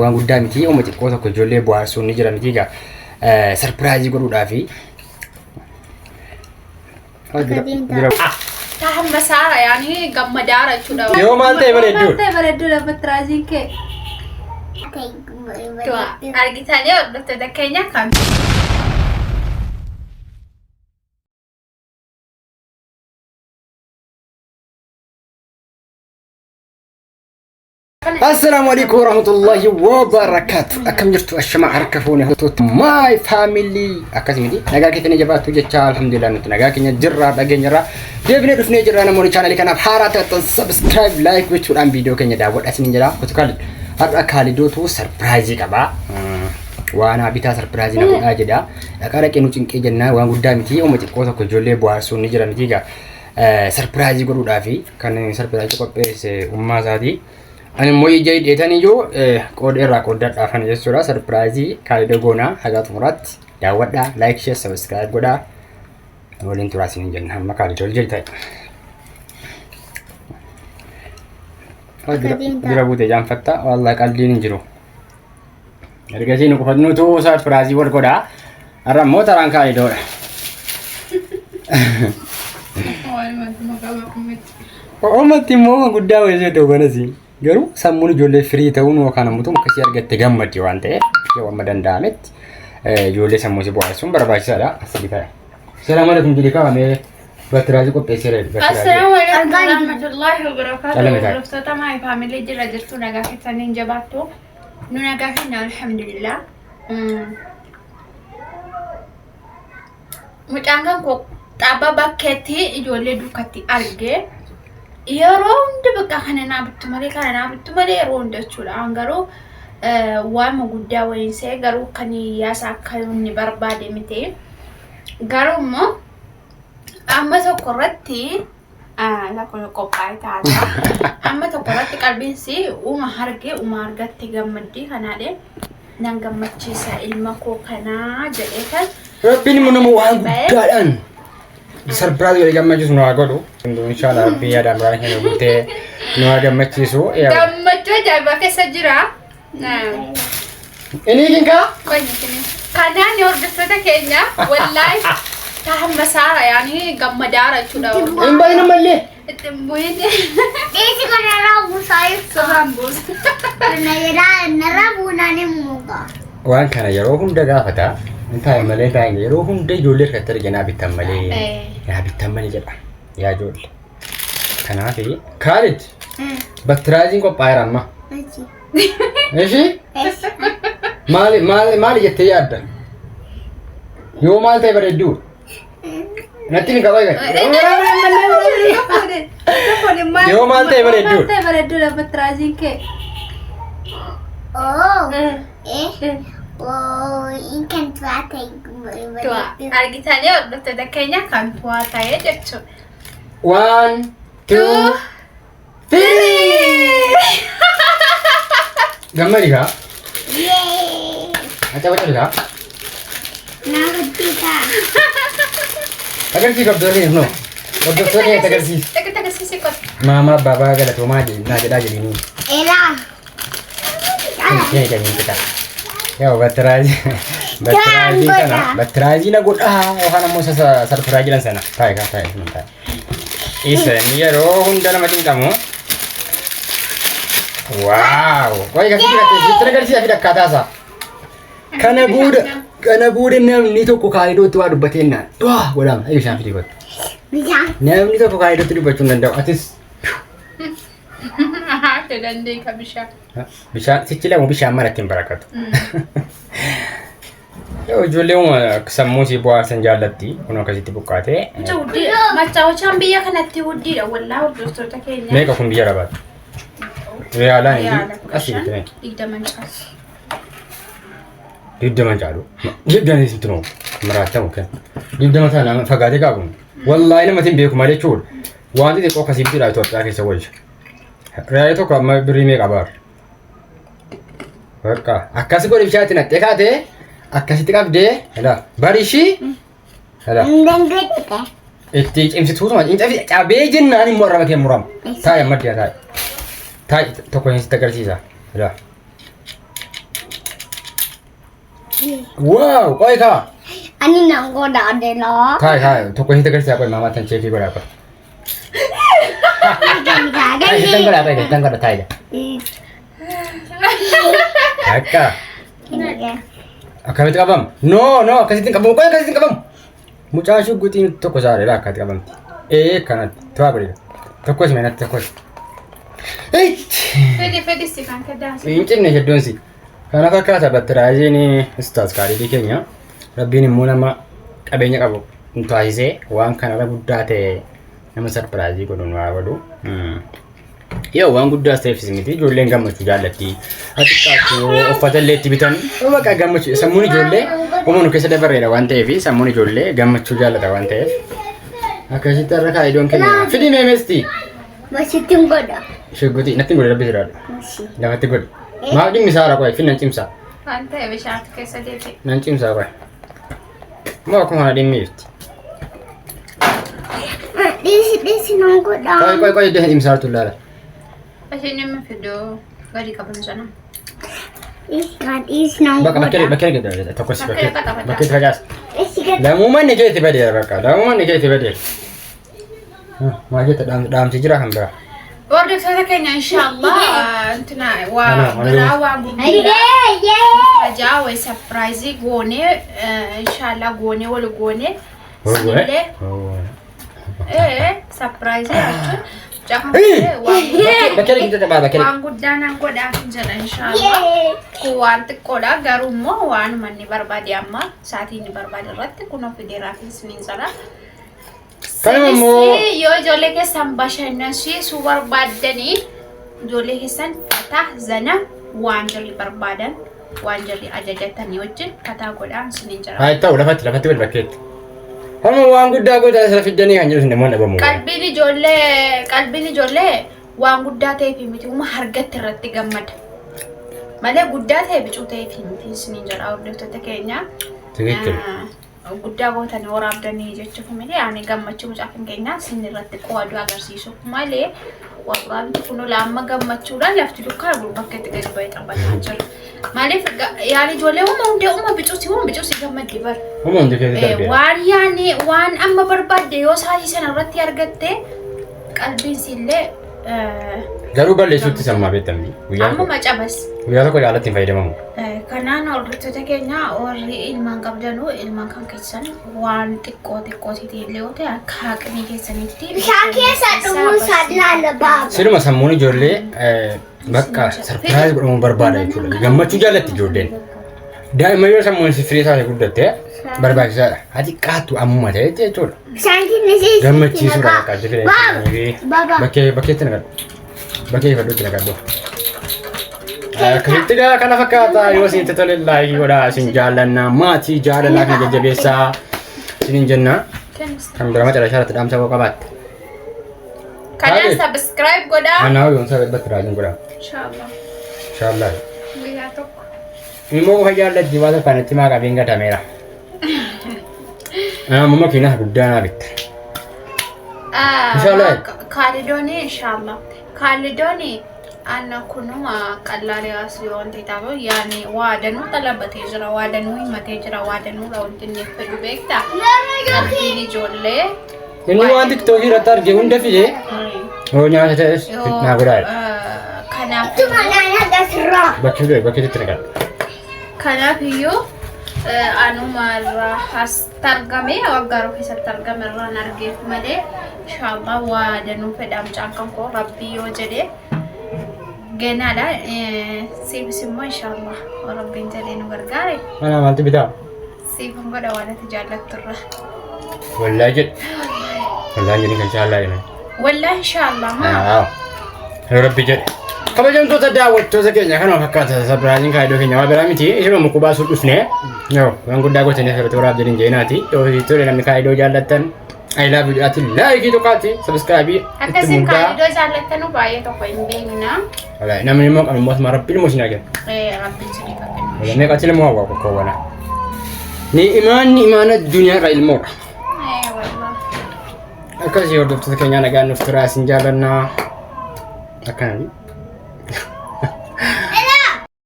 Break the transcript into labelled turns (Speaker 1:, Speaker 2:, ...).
Speaker 1: Waan guddaa miti, uuma xiqqoo tokko ijoollee bohaarsuun ni jira miti egaa sarpiraayizii godhuudhaafi.
Speaker 2: Ta hamma saara yaani gammadaara jechuudha.
Speaker 1: Yoo maal ta'e bareedduu.
Speaker 3: Maal ta'e bareedduu battiraaziin kee.
Speaker 2: Argitanii hordoftoota keenya kan.
Speaker 1: Assalaamu alaikum warahmatullahi wabarakatuh. Akkam jirtu ashama harka fuune hojjettoota my family. Akkas miti nagaa keessanii jabaattu jecha alhamdulillah nuti nagaa keenya jirra dhageenyarra deebinee dhufnee jirra namoonni chaanalii kanaaf haaraa taatan subscribe like gochuudhaan viidiyoo keenya daawwadha isiniin jedha. Kutu Kaalid har'a Kaalidootu sarpiraayizii qaba. Waan haa bitaa sarpiraayizii na godhaa jedha. Dhaqaa dhaqee nu cinqee jennaan waan guddaa miti uuma xiqqoo tokko ijoollee bohaarsuun ni jira miti egaa. Sarpiraayizii godhuudhaafi kan sarpiraayizii qopheesse ummaa isaatii. Ani immoo ija hidheetan iyyuu qooda irraa qooddadhaaf kana jechuudha. Sarpiraayizii Kaalidoo goonaa haga xumuraatti daawwadhaa, laayik, sheer, sabiskiraayib godhaa. Waliin turaa isiniin jenna. Amma Kaalidoo hojii ta'e. Dura buute jaanfatta. Wallahi qaldiin hin jiru. Ergasii nu qofatu sarpiraayizii wal godhaa. Har'a immoo taraan Kaalidoodha. Oomatti immoo guddaa wayii ta'u banasi. Garuu sammuun ijoollee firii ta'uun yookaan ammoo akkasii argatte gammaddi waan ta'eef yoo amma danda'ametti ijoollee sammuu si bohaarsuun barbaachisaadha. Asii ta'e. Salaam alaikum jedhee kaa'amee battiraazii qopheesseera.
Speaker 2: Assalaamu alaikum warahmatullahi wabarakatuh.
Speaker 1: Calame taa'e.
Speaker 2: Hordoftoota my family jira jirtu nagaa keessaniin jabaattu. Nu nagaa keenya alhamdulillah. Mucaan kan koo xaba bakkeetti ijoollee duukatti argee yeroo hunda bakka kana naa bittu malee kana naa bittu malee yeroo hunda jechuudha. An garuu waanuma guddaa wayiin se'e garuu kan yaasa akka inni barbaade miti. Garuu immoo amma tokko irratti lakkoo qophaa'e taata. Amma tokko irratti qalbiinsi uuma hargee uuma argatte gammaddii kanaadhe nan gammachiisa ilma koo kanaa jedhee kan
Speaker 1: Rabbiin immoo nama waan guddaadhaan sarpiraayizii godhee gammachiisu nu haa godhu. Inshallah Rabbiin yaadaan biraan keenya guutee nu haa gammachiisu.
Speaker 2: Gammachuu ajaa'ibaa keessa jira.
Speaker 1: Inni kinkaa?
Speaker 2: Kanaan hordoftoota keenya wallaahi tahamma saara yaani gammadaara jechuudha.
Speaker 1: Hin bahin ammallee.
Speaker 2: Itti hin bu'in.
Speaker 4: Dhiisi kanarraa buusaa ibsa.
Speaker 2: Surraan buusa.
Speaker 4: Narraa buunaan hin muka.
Speaker 1: Waan kana yeroo hunda gaafata. Hin taa'e malee taa'e yeroo hunda ijoollee irratti arge naa bittan malee. Naa bittan malee jedha. Yaa ijoollee. Kanaaf Kaalid battiraaziin qophaa'eera amma. Ishii maali maali maali jettee yaadda? Yoo maal ta'e bareedduu? Natti ni qaba egaa. Yoo maal ta'e bareedduu?
Speaker 3: Maal ta'e bareedduu battiraaziin kee.
Speaker 4: Oh. Eh. Oh, in kan tu'aa ta'e bareedduu.
Speaker 2: Argitanii hordoftoota keenya kan tu'aa ta'e jechuudha.
Speaker 1: One, two, three. Gammadi kaa.
Speaker 4: Yay!
Speaker 1: Acabacabi kaa.
Speaker 4: Naa hojjetaa.
Speaker 1: Agarsiisi hordoftoota keenya kunoo. Hordoftoota keenya agarsiisi.
Speaker 2: Dhaqi agarsiisi qofa.
Speaker 1: Maamaa baabaa galatoomaa naa jedhaa jedhanii.
Speaker 4: Elaa.
Speaker 1: Keenya keenya qixa. Yaa battiraazii battiraazii kana battiraazii na godhaa yookaan ammoo isa sarfiraa jedhan sana taa'e kaa taa'e sun taa'e. Isa inni yeroo hunda nama cinqamu. Waaw! Qoy kasi jira sitti agarsiisa fi akkaataa isaa. Kana booda kana booda namni tokko kaayidootti waa dubbatee naan du'aa godhama. Eegi bishaan fidii kottu.
Speaker 4: Bishaan.
Speaker 1: Namni tokko kaayidootti dubbachuu hin danda'u. Atis
Speaker 2: Haadha dandeeka bishaan.
Speaker 1: Bishaan sichi lamu bishaan maratti hin barakatu. Yoo ijoollee uuma sammuu isii bohaarsan jaallatti kun akkasitti buqqaatee.
Speaker 2: Mucha guddiidha. Machaawachaan biyya kanatti guddiidha. Wallaa hordoftoota keenya.
Speaker 1: Meeqa kun biyya rabaatti? Riyaalaan
Speaker 2: Riyaala
Speaker 1: inni
Speaker 2: kudha
Speaker 1: asii
Speaker 2: shan,
Speaker 1: bitte
Speaker 2: digdaman caalu.
Speaker 1: digdaman caalu. Digdama isitti noo maraattamu kenna. Digdama sana fagaatee qaabu. Wallaahi namatti hin beeku malee jechuudha. Wanti xiqqoo akkasii bitudha Itoophiyaa keessa wayya. Riyaalii tokko amma birrii meeqa baara? Bakka akkasi godhi bishaan itti naqxee kaatee akkasitti qabdee hela bari ishii hela
Speaker 4: Dandeettii.
Speaker 1: itti cimsituutuma cimsee cabee jennaan immoo arraba kee murama. Taa'i amma dhiyaa taa'i. Taa'i tokko sitti agarsiisa. Hela. Wow, qoy kaa.
Speaker 4: Ani nan godha adeloo.
Speaker 1: Kaay kaay tokko ishee agarsiisaa qoy maamaa tan cheekii godhaa qoy. Ishee godhaa qoy ishee godhaa taa'ee. Akka akkamitti qabamu? No no akkasitti hin qabamu qoy akkasitti hin qabamu. Mucaa shugguxiin tokko saareedha akkatti qabamti. Ee kanatti tuwaa godhe. Tokkos meenatti tokkos. Itti.
Speaker 2: Fedhi fedhi si kan kaddaasi.
Speaker 1: Hin cimne hedduunsi. Kana fakkaata battiraaziin istaas kaadidii keenya. Rabbiin immoo nama qabeenya qabu nu taasisee waan kanarra guddaa ta'e nama surprise godhu nu haa godhu. Yoo waan guddaas ta'eefis miti ijoolleen gammachuu jaallatti. Xiqqaatu uffata illee itti bitan baqa gammachuu sammuun ijoollee uumama nu keessa dabarreedha waan ta'eef sammuun ijoollee gammachuu jaallata waan ta'eef. Akkasitti har'a kaayidoon keenya. Fidii meemesti.
Speaker 4: Masittiin godha.
Speaker 1: Shugguxii natti godhe rabbi jiraadha.
Speaker 4: Masi.
Speaker 1: Lafatti godhe. Maaf dhimmi isaa qoy fin nan cimsa.
Speaker 2: Waan ta'e bishaantu keessa deebi'e.
Speaker 1: Nan cimsaa qoy. Moo akkuma kana dhimmi ifti.
Speaker 4: Dhiisi dhiisi nan godha.
Speaker 1: Qoy qoy qoy iddoo cimsaa jirtu ilaala.
Speaker 2: Isheen dhimma fidoo gadi qaban sana.
Speaker 4: Dhiisi kan dhiisi nan
Speaker 1: Bakka bakkee
Speaker 4: godha.
Speaker 1: bakkee gadi tokkos
Speaker 2: Bakkee
Speaker 1: bakkee
Speaker 2: qaxafataa.
Speaker 1: bakkee facaas.
Speaker 4: Dhiisi gad.
Speaker 1: Lamuumaan ni keetti badeera bakka lamuumaan ni keetti badeera. Maal jetta dhaamsi jira kan biraa.
Speaker 2: Hordoftoota keenya inshallah intina waa
Speaker 1: Ana, ana.
Speaker 2: biraa waa gurguddaa
Speaker 4: Yee yee.
Speaker 2: ajaa wayi surprise goonee inshallah goonee wal goonee sinillee surprise jechuun mucaa waan
Speaker 1: Bakkee gadi qabaa bakkee.
Speaker 2: waan guddaa nan godhaa hin jedha inshallah.
Speaker 4: Yee.
Speaker 2: Kun waan xiqqoodha garuu immoo waanuma inni barbaade amma sa'aatii inni barbaade irratti kun of fideeraa fi isiniin sana.
Speaker 1: Kanuma immoo-
Speaker 2: Isinis yoo ijoollee keessan bashannansiisuu barbaaddanii ijoollee keessan fataa zana waan jarri barbaadan waan jarri ajajatanii wajjin fataa godhaan isiniin jira.
Speaker 1: Haa ta'u lafatti lafatti wal bakkeetti. Kanuma waan guddaa gootan asirra fiddanii kan jedhu namoonni dhabamu.
Speaker 2: Qalbiin ijoollee waan guddaa ta'eef miti uma hargatti irratti gammada. Malee guddaa ta'e bicuu ta'eef miti isiniin jedha hordoftoota keenya.
Speaker 1: Tikikkil.
Speaker 2: Guddaa gootanii waraabdanii jechuuf malee ani gammachuu mucaa kan keenyaa isin irratti qo'aduu agarsiisuuf malee warraabni kun amma gammachuudhaan lafti dukkaan bakka itti gadi ba'ee taphataa jira. Maaliif yaani ijoollee uma hundee uma bicuusi uma bicuusi gammaddi bara.
Speaker 1: Uma hundi keessa darbeera.
Speaker 2: Waan yaani waan amma barbaadde yoo sa'aatii sana irratti argatte qalbiin illee
Speaker 1: Garuu balleessuutti sanumaa beektamni. Guyyaa
Speaker 2: amma
Speaker 1: tokko
Speaker 2: macabas.
Speaker 1: guyyaa tokko caalatti hin fayyadamamu.
Speaker 2: Kanaan hordoftoota keenya warri ilmaan qabdanuu ilmaan kan keessan waan xiqqoo xiqqootiitiin illee yoo ta'e akka haqni keessanitti.
Speaker 4: Bishaan keessa dhuguu isaa laala baaba.
Speaker 1: Siluma sammuun ijoollee bakka surprise godhamuu barbaada jechuudha. Gammachuu jaallatti ijoolleen. Daa'imman yoo sammuun firii isaanii guddatte barbaachisaadha. Ati qaattu ammuma ta'e jechuudha.
Speaker 4: Bishaan keessa
Speaker 1: Gammachiisuudha bakka adda
Speaker 4: Baaba. Baaba.
Speaker 1: Bakkee bakkeetti naqadhu. Bakkee fadhuutti naqadhu. Akkasitti gaa kana fakkaata yoo isin tole like godhaa isin jaallannaa maatii jaalalaa kan jajjabeessaa isiniin jenna. Kan biraa macala irratti dhaamsa koo qabaatte.
Speaker 2: Kanaan subscribe godhaa.
Speaker 1: Anaa yoon sababa battiraajiin godhaa.
Speaker 2: Inshallah.
Speaker 1: Inshallah.
Speaker 2: Guyyaa tokko.
Speaker 1: Immoo qofa jaallatti waan kanatti maa qabeen gatameera. Amma makiinaa guddaa naa bitta. Inshallah.
Speaker 2: Kaalidoonii inshallah. Kaalidoonii anna kunuma qallaalee as yoo wanti ta'u yaani waa danuu xalabatee jira waa danuu himatee jira waa danuudha wanti inni fedhu beektaa. Qalbiin ijoollee.
Speaker 1: Inni waan tiktookii irratti arge hunda fidee yoo nyaata ta'es naa godhaa.
Speaker 2: Kanaaf
Speaker 4: Tuma naan gasirraa.
Speaker 1: Bakkee bakkeetti naqadhu.
Speaker 2: Kanaaf iyyuu anuma irraa as argame waggaaruu keessatti argame irraan argeef malee inshallah waa danuu fedha mucaan kan koo rabbii yoo jedhe ganaadha. Siifis immoo inshallah rabbiin jedhee nu gargaare
Speaker 1: Mana maaltu bitaa?
Speaker 2: siifin godha waan ati jaallatturra.
Speaker 1: Wallaahi jedhe. Wallaahi jedhin kan jaallaa jedhan.
Speaker 2: Wallaahi inshallah maa.
Speaker 1: Yoo rabbi jedhe. Kabajamtoota daawwattoota keenya kanuma fakkaata surpriseiin kaayyoo keenya waa biraa miti isinuma mukkuu baasuu dhufne yoo waan guddaa gootanii asirratti waraab jedhin jeenaati yoo tole namni kaayyoo jaallattan I love you ati like tokkaati subscribe itti
Speaker 2: Akkasiin
Speaker 1: muddaa
Speaker 2: kaayidoo jaallattanu baay'ee tokko hin beekna.
Speaker 1: Wallaahi namni immoo qabu immoo rabbi ilmoo isin argina.
Speaker 2: Rabbiin isinii qaqqabna.
Speaker 1: Wallaahi meeqatti ilmoo hawaa qoqqoowwana. Ni imaanni imaana duniyaa irraa ilmoodha.
Speaker 2: Wallaahi.
Speaker 1: Akkasii hordoftoota keenyaa nagaan nuuf turaa isin jaallannaa. Akkanani.